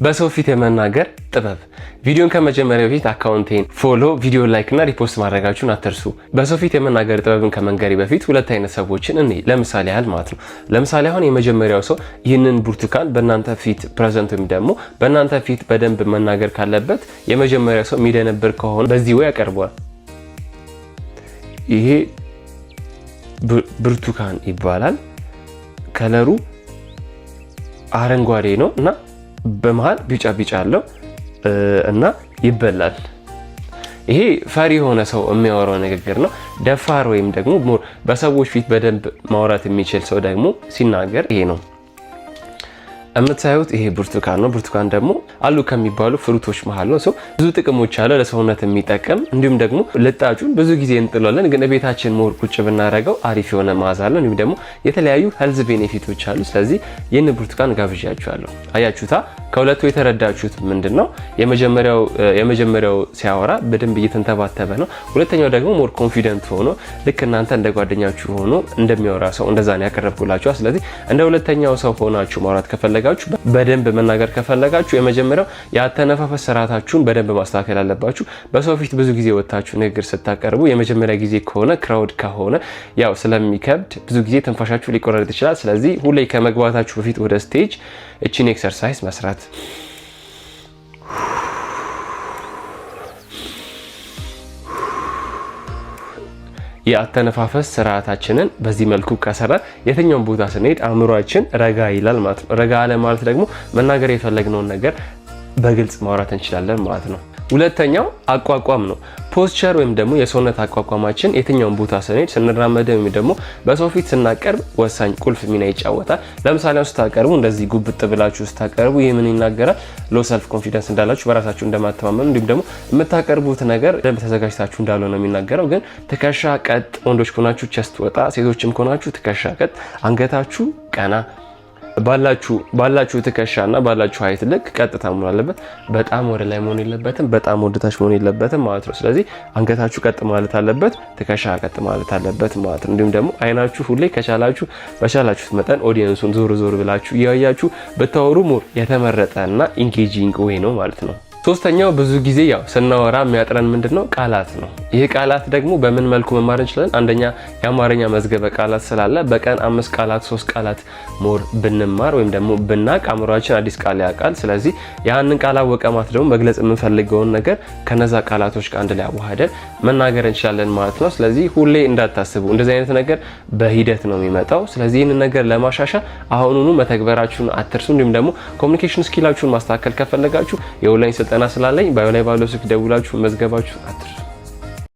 በሰው ፊት የመናገር ጥበብ። ቪዲዮን ከመጀመሪያ በፊት account ኤን follow፣ ቪዲዮ like እና repost ማድረጋችሁን አትርሱ። በሰው ፊት የመናገር ጥበብን ከመንገሬ በፊት ሁለት አይነት ሰዎችን እኔ ለምሳሌ ያህል ማለት ነው። ለምሳሌ አሁን የመጀመሪያው ሰው ይህንን ብርቱካን በእናንተ ፊት present ወይም ደግሞ በእናንተ ፊት በደንብ መናገር ካለበት፣ የመጀመሪያው ሰው የሚደነብር ከሆነ በዚህ way ያቀርበዋል። ይሄ ብርቱካን ይባላል። Color ኡ አረንጓዴ ነው እና በመሃል ቢጫ ቢጫ አለው እና ይበላል። ይሄ ፈሪ የሆነ ሰው የሚያወራው ንግግር ነው። ደፋር ወይም ደግሞ more በሰዎች ፊት በደንብ ማውራት የሚችል ሰው ደግሞ ሲናገር ይሄ ነው። የምታዩት ይሄ ብርቱካን ነው። ብርቱካን ደግሞ አሉ ከሚባሉ fruit ኦች መሀል ነው። So ብዙ ጥቅሞች አለ፣ ለሰውነት የሚጠቅም፣ እንዲሁም ደግሞ ልጣጩን ብዙ ጊዜ እንጥሏለን፣ ግን ቤታችን more ቁጭ ብናደርገው አሪፍ የሆነ መዓዛ አለው። እንዲሁም ደግሞ የተለያዩ health benefit ኦች አሉ። ስለዚህ ይህን ብርቱካን ጋብዣችኋለሁ። አያችሁታ? ከሁለቱ የተረዳችሁት ምንድን ነው? የመጀመሪያው ሲያወራ በደንብ እየተንተባተበ ነው። ሁለተኛው ደግሞ more confident ሆኖ ልክ እናንተ እንደ ጓደኛችሁ ሆኖ እንደሚያወራ ሰው እንደዛ ነው ያቀረብኩላችሁ። ስለዚህ እንደ ሁለተኛው ሰው ሆናችሁ ማውራት ከፈለጋችሁ፣ በደንብ መናገር ከፈለጋችሁ፣ የመጀመሪያው የአተነፋፈስ ስርዓታችሁን በደንብ ማስተካከል አለባችሁ። በሰው ፊት ብዙ ጊዜ ወጥታችሁ ንግግር ስታቀርቡ የመጀመሪያ ጊዜ ከሆነ፣ crowd ከሆነ ያው ስለሚከብድ ብዙ ጊዜ ትንፋሻችሁ ሊቆረጥ ይችላል። ስለዚህ ሁሌ ከመግባታችሁ በፊት ወደ stage እቺን exercise መስራት፣ የአተነፋፈስ ስርዓታችንን በዚህ መልኩ ከሰራን የትኛውን ቦታ ስንሄድ አእምሯችን ረጋ ይላል ማለት ነው። ረጋ አለ ማለት ደግሞ መናገር የፈለግነውን ነገር በግልጽ ማውራት እንችላለን ማለት ነው። ሁለተኛው አቋቋም ነው። Posture ወይም ደግሞ የሰውነት አቋቋማችን የትኛውን ቦታ ስንሄድ፣ ስንራመድ ወይም ደግሞ በሰው ፊት ስናቀርብ ወሳኝ ቁልፍ ሚና ይጫወታል። ለምሳሌ ስታቀርቡ እንደዚህ ጉብጥ ብላችሁ ስታቀርቡ ይህ ምን ይናገራል? Low self confidence እንዳላችሁ፣ በራሳችሁ እንደማትተማመኑ፣ እንዲሁም ደግሞ የምታቀርቡት ነገር ደንብ ተዘጋጅታችሁ እንዳልሆነ ነው የሚናገረው። ግን ትከሻ ቀጥ፣ ወንዶች ከሆናችሁ chest ወጣ፣ ሴቶችም ከሆናችሁ ትከሻ ቀጥ፣ አንገታችሁ ቀና፣ ባላችሁ ትከሻ እና ባላችሁ height ልክ ቀጥታ መሆን አለበት። በጣም ወደ ላይ መሆን የለበትም፣ በጣም ወደ ታች መሆን የለበትም ማለት ነው። ስለዚህ አንገታችሁ ቀጥ ማለት አለበት፣ ትከሻ ቀጥ ማለት አለበት ማለት ነው። እንዲሁም ደግሞ አይናችሁ ሁሌ ከቻላችሁ በቻላችሁት መጠን audience ኡን ዞር ዞር ብላችሁ እያያችሁ ብታወሩ more የተመረጠ እና engaging way ነው ማለት ነው። ሶስተኛው ብዙ ጊዜ ያው ስናወራ የሚያጥረን ምንድን ነው? ቃላት ነው። ይህ ቃላት ደግሞ በምን መልኩ መማር እንችላለን? አንደኛ የአማርኛ መዝገበ ቃላት ስላለ በቀን አምስት ቃላት፣ ሶስት ቃላት more ብንማር ወይም ደግሞ ብናቅ አእምሯችን አዲስ ቃል ያውቃል። ስለዚህ ያንን ቃል አወቀ ማለት ደግሞ መግለጽ የምንፈልገውን ነገር ከነዛ ቃላቶች ጋር አንድ ላይ አዋህደን መናገር እንችላለን ማለት ነው። ስለዚህ ሁሌ እንዳታስቡ፣ እንደዚህ አይነት ነገር በሂደት ነው የሚመጣው። ስለዚህ ይህንን ነገር ለማሻሻል አሁኑኑ መተግበራችሁን አትርሱ። እንዲሁም ደግሞ communication skill ኣችሁን ማስተካከል ከፈለጋችሁ የኦንላይን ስልጠና ስላለኝ bio ላይ ባለው ስልክ ደውላችሁ መመዝገባችሁን አትርሱ።